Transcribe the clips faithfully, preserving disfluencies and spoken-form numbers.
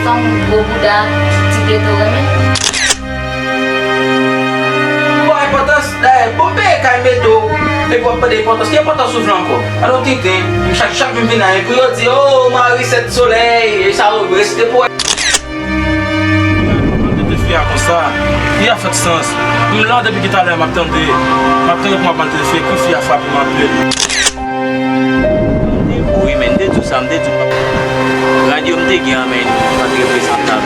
Gwo bouda, ti teto renmen. Bon, enpòtans, dayè, bon, peye kay mete w, epi w ap mande enpòtans. Ki enpòtans ou vle ankò? Alò, tenten, chak, chak m vin la, pou yo di, "Oh, mari sèt solèy," e sa yo reste pou. Mwen tete fi a konsa, li a fèt sans. M la depi ki talè, m ap tande, m ap tande pou m ap mal tete fi, epi fi a frape m anpil. Wi, men m te di w sa, m te di w. Radyo m te gen an, men li pa t reprezantab.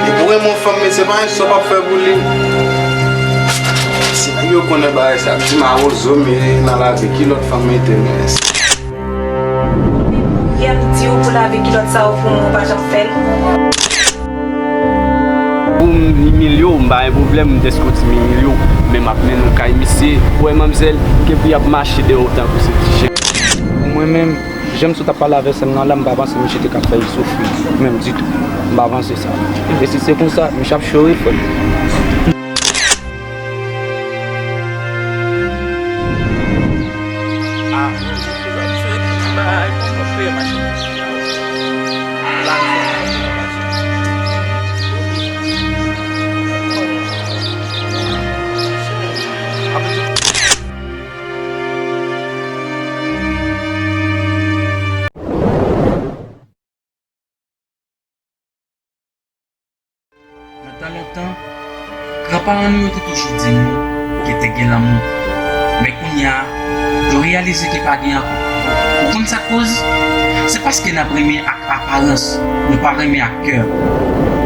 Depi w renmen yon fanm, men se pa yon sa w p ap fè pou li. Si nèg yo konnen bagay sa, di mawozo m ye, m al avè kilòt fanm mete m. Yè m di w pou lave kilòt sa yo pou mwen, ou pa janm fè l. Pou m imilye w, m pa gen pwoblèm, m deske w di m imilye w, men m ap mennen w kay misye. Ou wè manmzèl, gen pou y ap mache dèyè w tankou se ti chen. Mwen menm, jan misye t ap pale avè sè m nan la, m pa panse misye te ka fè l soufri, menm ditou. M pa panse sa. E si se konsa, misye ap chore, frè m. Nan tan lontan, granparan nou yo te toujou di nou ke te gen lanmou. Men kounye a, yo reyalize ke pa gen ankò. Ou konn sa k koz? Se paske n ap renmen ak aparans, nou pa renmen ak kè.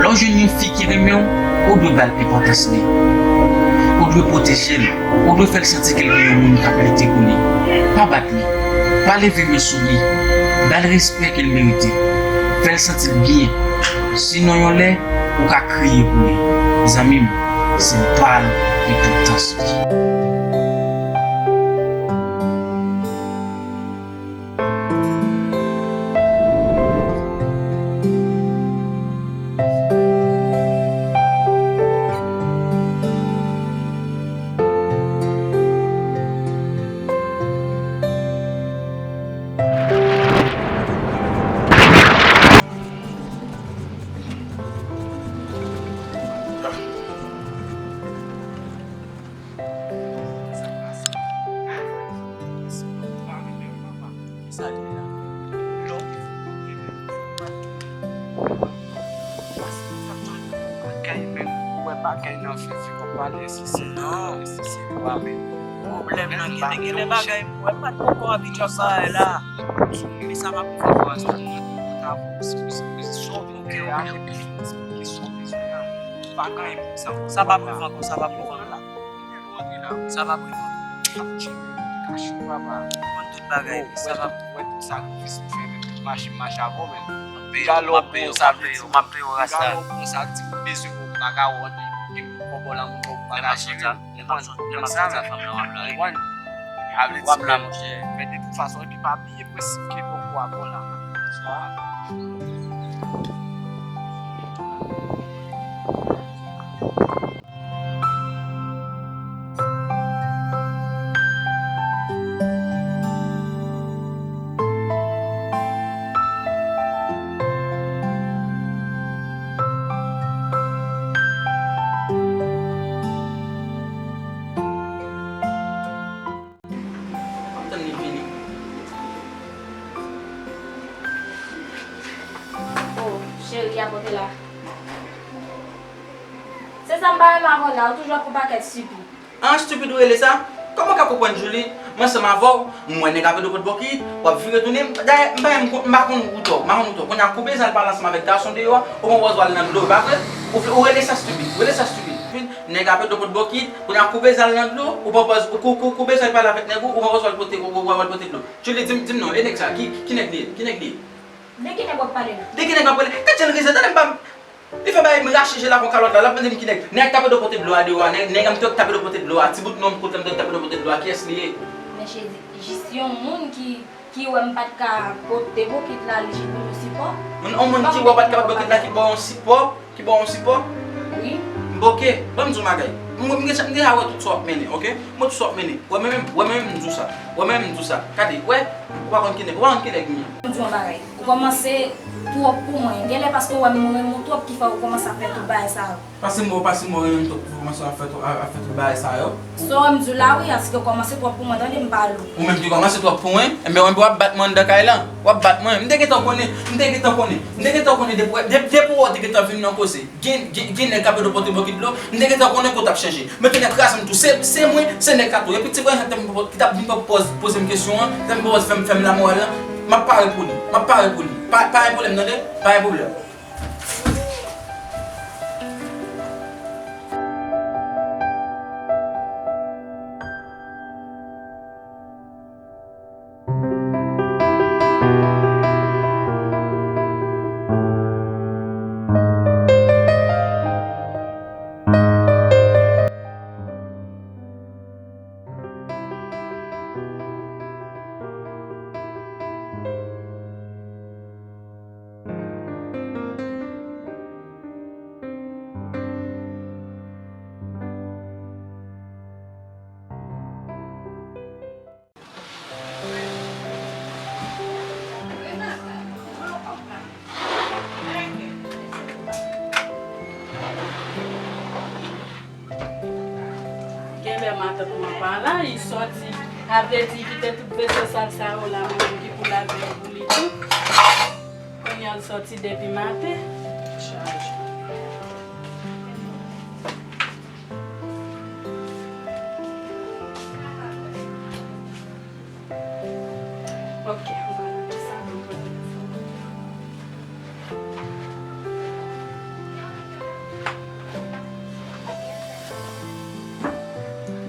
Lè w jwenn yon fi ki renmen w, ou dwe ba l enpòtans li. Ou dwe pwoteje l. Ou dwe fè l santi ke l gen yon moun k ap lite pou li. Pa bat li. Pa leve men sou li. Ba l respè ke l merite. Fè l santi l byen. Sinon, yon lè, ou ka kriye pou li. Zanmi m, se pa l enpòtans li. Bagay menm, ou wè bagay nan viv yo pale, si se nan, si se pa menm. Pwoblèm nan gen, gen lè bagay, ou wè, m pa t poko abitye ak bagay la. Men sa m ap viv ankò a sa. Sa pa gen, sa pa viv ankò, sa pa viv ankò. Sa pa prive. Ap tcheke, kache papa. Konn tout bagay, men sa pa. Wè tout sakrifis m fè, men tout mache m mache avè w, men. M ap peye w, m ap peye w, m ap peye w, m ap peye w, rasta. Galo konsa, di m bezwen w, m pa ka wè w, gen kòb la, m pa ka jere. Lè m ap sot, lè m ap sot sa fanm nan w ap la. Konprann? W ap la, monchè. Men de tout fason, epi pa bliye prensip ke poko a bon la. M ap tann li vini. Oh, cheri, a kote la. Se sa m pa renmen avè w la, ou toujou ap fè pakèt stupid. Ah, stupid ou rele sa? Kòman w ka konprann, Julie? M ansanm avè w, m wè nèg ap ede w pot bòkit, w ap vire tounen. Dayè, m pa, m pa konn ou tò, m pa konn ou tò. Kounye a, koupe zèl pa al ansanm avèk gason deyò a, ou pran pòz w al nan dlo, e pa vre? Ou vle, ou rele sa stupid, ou rele sa stupid. Nèg ap ede w pot bòkit, kounye a koupe zèl nan dlo, ou pran pòz, ou kou-, kou-, koupe zèl pale avèk nèg ou, ou pran pòz w al pote, w, w, w al pote dlo. Julie, di m, di m non, e nèg sa, ki, ki nèg li ye? Ki nèg li ye? De ki nèg w ap pale la? De ki nèg m ap pale? Gad jan l rizè, tande m pa, li fè bagay m rache je l ak yon kalòt la, l ap mande m ki nèg. Nèg k ap ede w pote dlo a deyò a, nèg, nèg an m t-, k ap ede w pote dlo a, ti bout non m kote m t-, k ap ede w pote dlo a, kiyès li ye? Men cheri, jis yon moun ki Ki wè m pa t ka pote bokit la, li jis ban m yon sipò. Yon, yon moun ki wè w pa t ka pote bokit la, ki ba w yon sipò, ki ba w yon sipò? Wi. M, oke, ban m di w yon bagay. M, m, m deja wè tout sa w ap mennen, oke? M wè tout sa w ap mennen. Wè mwen menm, wè mwen menm m di w sa. Wè mwen menm m di w sa. Gade, wè, ou pa konn ki nèg, ou pa konn ki nèg m ye. M di w yon bagay. Ou kòmanse twòp pou mwen. Genlè paske w wè m renmen w twòp ki fè ou kòmanse ap fè tout bagay sa yo. Paske m wè w, paske m wè w renmen m twòp ki fè w kòmanse ap fè tout, ap fè tout bagay sa yo. Sa w wè m di w la wi, a, se ke w kòmanse twòp pou mwen, tande m pale w. Ou menm ki kòmanse twòp pou mwen, enben w ap bat mwen anndan kay lan. W ap bat mwen. M te gentan konnen, m te gentan konnen. M te gentan konnen depi, depi, depi w te gentan vin nan koze. Gen, gen, gen nèg k ap ede w pote bokit dlo, m te gentan konnen kote w t ap chèche. Men te nèg kraze m tou, se, se mwen, se nèg la tou. Epi ti Frè Jan ki t ap vin pote, ki t ap vin poze, poze m kesyon an, ki t ap vin poze fè m, fè m lamoral lan, m ap pare pou li, m ap pare pou li. Pa, pa gen pwoblèm, tande? Pa gen pwoblèm. Genlè matant mwen pa la, li sòti. A vle di, kite tout veso sal sa yo la, mwen menm ki pou lave yo pou li tou. Kounye a l sòti depi maten. Chaje. Ok, ou pa nan sa, bon, bon.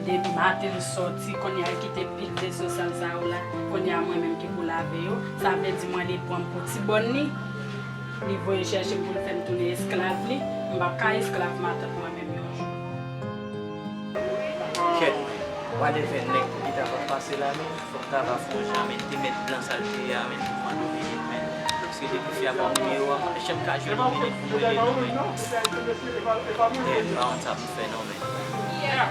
Depi maten m sòti, kounye a kite pil veso sal sa yo la, kounye a mwen menm ki pou lave yo, sa vle di mwen li pran m pou ti bòn li, li voye chèche m pou l fè m tounen esklav li, m p ap ka esklav matant mwen menm yon jou. Kèt, whatever nèg ki ta pase la menm. Fòk ta va fè yon jan, men te mèt blan sa l te ye a, men pou mwen domine l, men. Paske depi fi a pa monte yo a, m pa janm ka jwenn domine l pou m rele non, men. Dèyè m pa konn sa pou m fè non, men. Wow.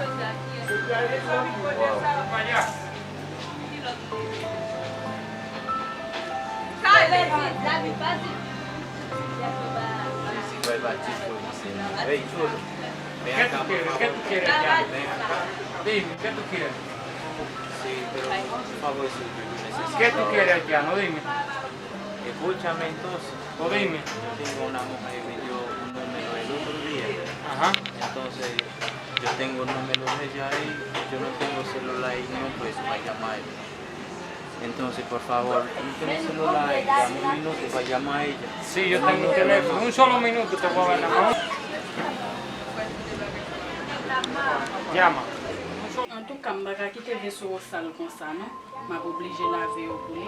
Ey, Tolo. Ven acá, por favor. Ven acá. Dime, ¿qué tú quieres? Sí, pero por favor, si tú necesitas. ¿Qué tú quieres, haitiano? Dime. Escúchame entonces. O dime. Yo tengo una mujer que me dio un número el otro día. Ajá. Entonces, yo tengo el número de ella ahí. Yo no tengo celular ahí, no, pues, para llamar. Entonces, por favor, no tienes celular ahí, dame un minuto para llamar a ella. Sí, yo tengo un teléfono. Un solo minuto te voy a dar, ¿no? Llama. Antouka, m pa ka kite veso yo sal konsa, non. M ap oblije lave yo pou li.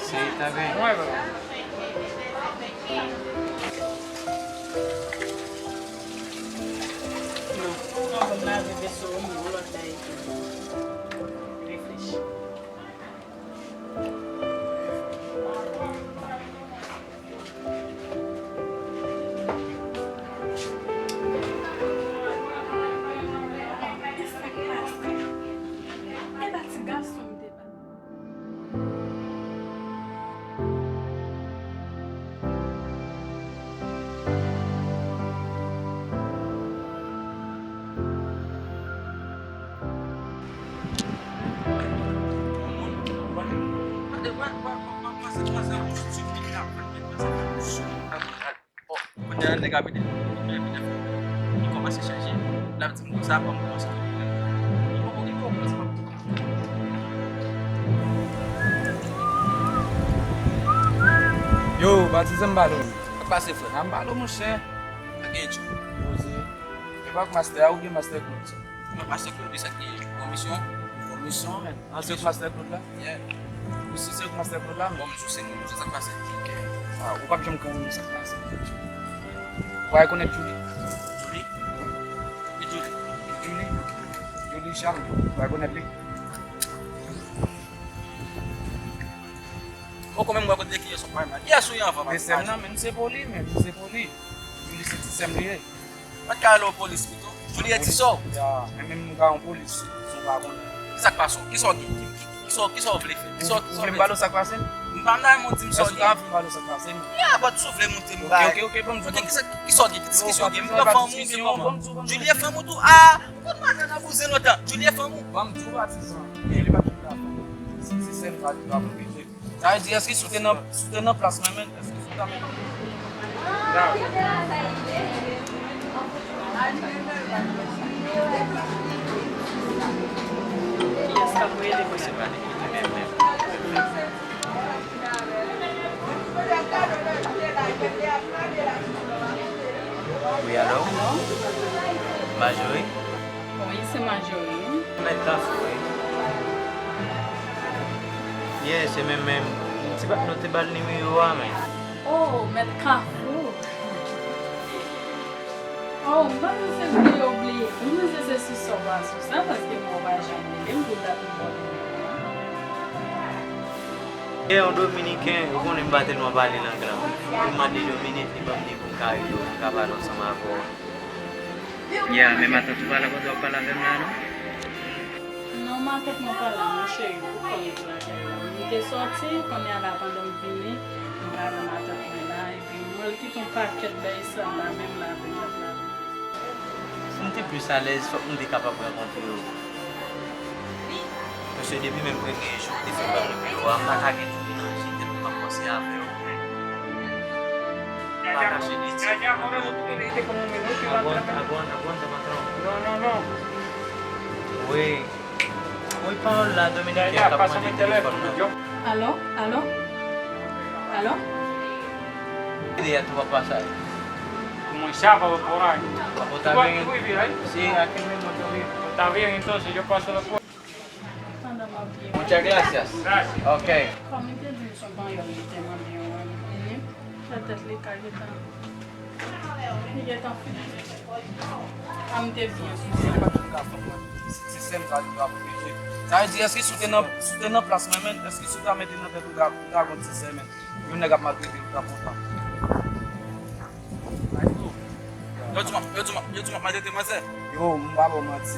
Sí, está bien. Non, non, ban m lave veso yo, m gon lòt bagay tou. Reflechi. E sa k pase? E pa ti gason m te pa. Kounye a nèg ap ede. Kounye a nèg ap ede. Li kòmanse chanje. L ap di m konsa, ban m kòmanse tou. Li poko, li poko kòmanse, poko. Yo, Batizan, m pale w. Sa k pase, frè? A, m pale w, monchè. Sa gen djòl? Poze. E pa k mastè a oubyen mastè Claude? Mwen pa se Claude, sa ki komisyon? Komisyon, men. Ah, se Master Claude la? Yeah. Ou si se Master Claude la, men. Bon, m sou se komisyon, sa k pase? Ok. Ah, ou p ap janm ka wè sa k pase. Ou pa rekonèt Julie? Cham, ou pa konèt li? Ou konn menm wè kote ki yo sot mwen la. Kiyès ou ye anvan? Men sè m nan, men misye poli, men misye poli. Li se ti sè m li ye. Mwen ka rele w polis pito. Julie ti sè w. Ya, men menm nou ka yon polis, si w pa konnen. Kisa k pase w? Kisa w gen? Ki, ki, kisa w, kisa w vle fè? Kisa w, kisa w vle di? Ou vle m pale w sa k pase m? M pa nan yon di m sa w gen. Èske w ta vle m pale w sa k pase m? Ya, but si w vle m di m bagay. Ok, ok, ok, ban m di w, ban m di w. Ok, kisa, kisa w gen? Ki diskisyon w gen? M pran fanm ou byen kòman? Julie fanm ou tou? Ah, ou konn madanm nan bouzen lontan. Julie fanm ou? Ban m di w patizan. Julie pa tout la fanm. Si, si se sè m sa, li pa oblije. Sa vle di, èske si w te nan, si w te nan plas mwen menm, èske si w ta mete. Kiyès k ap rele mwen? Wi, alo? Majori? Wi, se Majori. Mèt Kafou, wi. Yeah, se menm menm. Ti pa nou te ba l nimewo a, men. Oh, Mèt Kafou. Oh, m panse se bliye w bliye. M panse se sou sa w pa sou sa, paske mwen w pa janm rele m pou dat m ba w nimewo a. Yeah, yon Dominiken, ou konnen m pa tèlman pale lang lan. Ou mande Dominik, li ban m li pou m ka rele w, pou m ka pale ansanm avè w. Yeah, men matant ou pa la kote w ap pale avè m la, non? Non, matant mwen pa la, non, cheri, poukò m te lakay la? M te sòti, kounye a la, pandan m vini, m pa wè matant mwen la, epi mwen kite yon pakèt bay sa la, menm la, vin ap la. Si m te plis alèz, fòk m te kapab rankontre w. Paske depi menm premye jou w te fin ban m nimewo a, m pa ka gen dout nan je tèlman m ap panse avè w. M pa kache li di. Agwan, agwan, agwan, agwan. Wi. Wi, pawòl la, Dominiken k ap mande telefòn nan. Alo, alo, alo. Ede a tou papa sa. Como estaba por ahí? Papo, tá bien. Tú vives ahí. Sí, aquí mismo yo vivo. Está bien, entonces yo paso después. Pandan m ap viv. Muchas gracias. Ok. Kòm li te di m se yon panyòl li te mande yon, li, tèt li ka gentan, li gentan fini. A m te byen sou sa. Se sè m sa li pa oblije. Sa vle di, èske si w te nan, si w te nan plas mwen menm, èske si w ta mete nan tèt ou ta, ou ta gon ti sè menm? Yon nèg ap maltrete ou, ta kontan. Yo di m ap, yo di m ap, yo di m ap maltrete manzè. Yo, m pa ba w manti.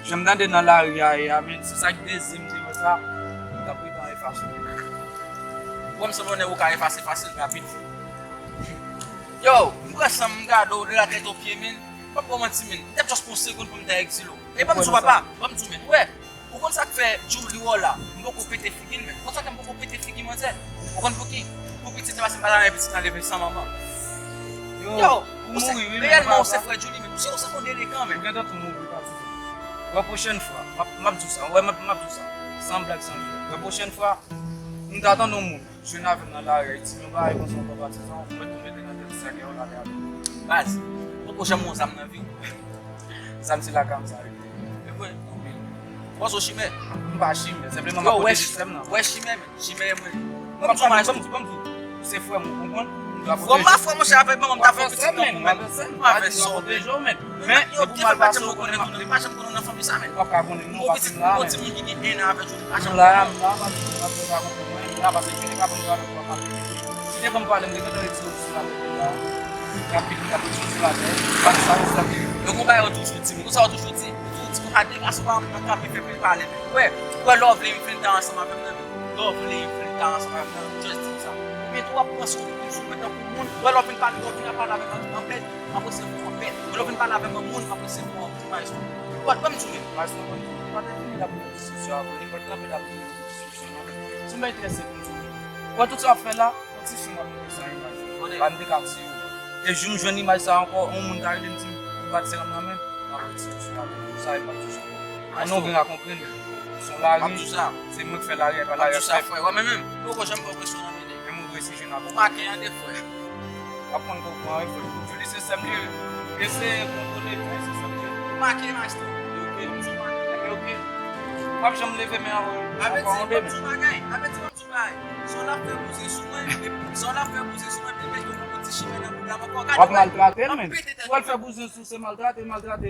Jan m tande nan lari a ye a, men se sa ki te di m te wè sa, m t ap rete an efase. Ou wè m sanble yon nèg ou ka efase fasil, rapid. Yo, m pran san m, m gade w de la tèt o pye, men. M p ap ba w manti, men. M t ap just pran yon segonn pou m ta egzile w. E ban m di w, papa, ban m di w, men. Ou wè, ou konn sa k fè Djouly wè w la, m poko pete figi l, men. Ou konn sa k fè m poko pete figi manzè? Ou konn pouki? Pou pitit, se paske m pa ta renmen pitit lan leve san manman. Yo, ou se, reyèlman, ou se frè Djouly, men. Ou se, ou se yon elegan, men. Ou gentan tou mouri, patizan. Wè, pwochèn fwa, m ap, m ap di w sa, wè, m ap, m ap di w sa. San blag, san jwèt. Wè, pwochèn fwa, m ta tande yon moun jwenn avè m nan lari a, li di m yon bagay konsa ankò, patizan, ou mèt tou mete nan tèt sa gen yon lagè avè m. Baz, ou poko janm wè yon zam nan vi w. Zam se lakam sa rete. E vre? Ou panse w chimè? M pa chimè, senpleman m ap pwoteje sè m nan. Wè chimè, men. Chimè, mwen. Ban m di w, ban m di w, ban m di w. Ou se frè m, ou konprann? Frè m pa frè, monchè, avèk manman m ta fè pitit nan pou mwen. M avè sè m, m avè sè m. Men, depi w mal pase, ou konnen m ap, m pa janm konnen w nan fanmi sa, men. W ap ka konnen m non, paske m la, men. M gon timoun ki gen en an avèk Juli, m pa janm konnen. M la, m la, paske m ap fè sa konprann mwen, m la, paske Juli ka ban m pale, m pa pale. Si te ban m pale, m te gentan retire w sou latè la. Rapid, rapid, sou latè. Ban sa, sa. Yo gon bagay yo toujou di m, konsa yo toujou di. Yo toujou di konsa, depase w pa, pa ka fè pil pale. Wè, wè, lè w vle vin ta ansanm avè m nan, men. Lè w vle vin ta ansanm avè m nan, just di m sa. Men tou w ap pran sou, sou mwen tankou moun. Wè, lè w vin pale, lè w vin ap pale avè m nan, anpèt. M ap resevwa w anpèt. Lè w vin pale avè m nan moun, m ap resevwa w anpèt. But, ban m di w, men. Maestro, ban m di w, nou pa te vini la pou fè diskisyon avè w, nou pa t kanpe la pou fè diskisyon, non. Se yon bagay trè senp, m di w. Wè, tout sa w ap fè la, yon ti fi m ap montre sa imaj. Konnen. Pa m te ka di w. E jou m jwenn imaj sa ankò, yon moun ta rele m di m, ou pa t sè m nan men, m ap retire w sou latè. Sa e m ap di w sa. An nou gen a konprann. Se yon lari, se mwen k fè lari a, e pa lari a k fè m. Frè, wè, men menm, m poko janm pran presyon nan men nèg. Menm ou resi jwenn avè m. Ou make an de frè. W ap konn ke w pran, wi, frè. Juli se sè m li ye. Eseye kontwole l, wi, se sè m li ye. Ou make, maestro. Ok. Ou make. Ok. W ap janm leve men an, wi. Apeti, ban m di w bagay. Apeti, ban m di w bagay. Sa w ap fè bouzen sou mwen, e sa w ap fè bouzen sou mwen, epi mete yon ti chimè nan boud la, m ap gade. W ap maltrate l, men. Si w al fè bouzen sou, se maltrate, maltrate.